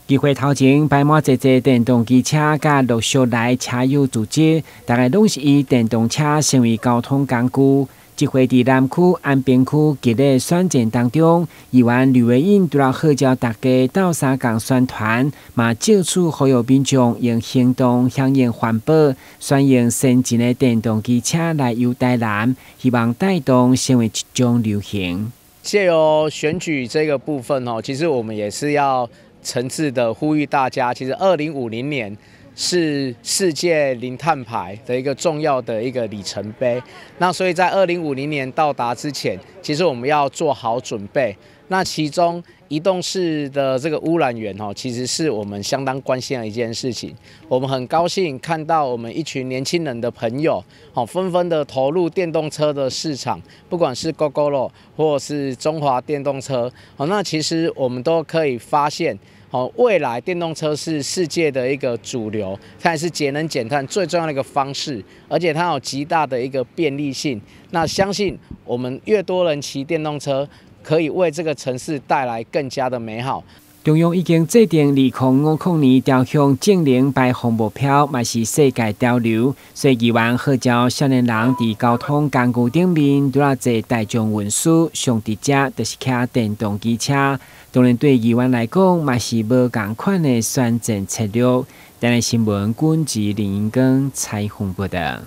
議會頭前擺滿濟濟電動機車，佮陸續來車友組織，逐家攏是以電動車成為交通工具。這回佇南區安平區激烈選戰當中，議員呂維穎除了號召大家鬥相共宣傳，嘛藉此呼籲民眾用行動響應環保，選用先進的電動機車來遊台南，希望帶動成為一種流行。借由選舉這個部分哦，其實我們也是要誠摯的呼籲大家，其實2050年是世界零碳排的一個重要的一個里程碑。那所以在2050年到達之前，其實我們要做好準備。那其中移動式的這個污染源哦，其實是我們相當關心的一件事情。我們很高興看到我們一群年輕人的朋友，哦，紛紛的投入電動車的市場，不管是 Gogoro 或是中華電動車，哦，那其實我們都可以發現，哦，未來電動車是世界的一個主流，它也是節能減碳最重要的一個方式，而且它有極大的一個便利性。那相信我們越多人騎電動車，可以為這個城市帶來更加的美好。中央已經制定2050年朝向淨零排放目標，嘛是世界潮流。所以議員號召少年人佇交通工具頂面，除了坐大眾運輸，上直接就是騎電動機車。當然對議員來講，嘛是無仝款的選戰策略。台南新聞，軍籍林英光採訪報道。